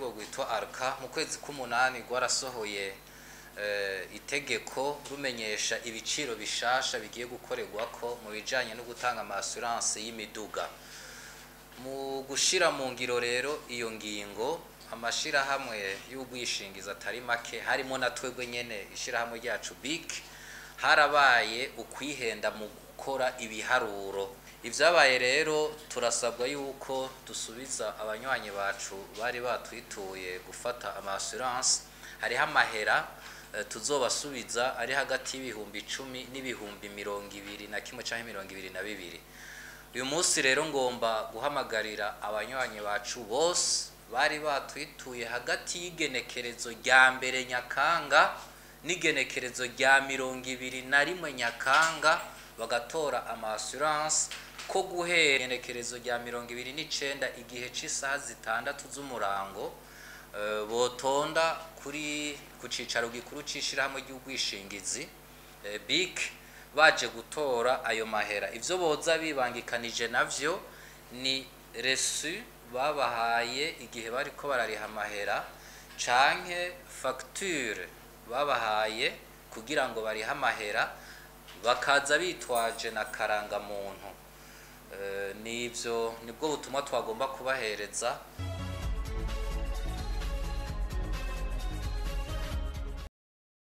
Urwego rwitwa ARCA mu kwezi k'umunani rwarasohoye itegeko rumenyesha ibiciro bishasha bigiye gukorerwako mu bijanye no gutanga ama assurance y'imiduga. Mu gushira mu ngiro rero iyo ngingo, amashirahamwe y'ubwishingizi atari make, harimo na twebwe nyene ishirahamwe ryacu BIC, harabaye ukwihenda mu gukora ibiharuro. Ivyabaye rero, turasabwa yuko dusubiza abanywanyi bacu bari batwituye gufata ama assurance. Hariho amahera tuzobasubiza ari hagati y'ibihumbi 10 n'ibihumbi 21 canke 22. Uyu munsi rero ngomba guhamagarira abanywanyi bacu bose bari batwituye hagati y'igenekerezo rya 1 Nyakanga n'igenekerezo rya 21 Nyakanga bagatora ama assurance, ko guhera igenekerezo rya 29 igihe c'isaha 6 z'umurango botonda kuri ku cicaro gikuru c'ishirahamwe ry'ubwishingizi BIC baje gutora ayo mahera. Ivyo boza bibangikanije navyo ni reçu babahaye igihe bariko barariha amahera canke facture babahaye kugira ngo barihe amahera, bakaza bitwaje na karangamuntu. Nivyo nibwo butumwa twagomba kubahereza.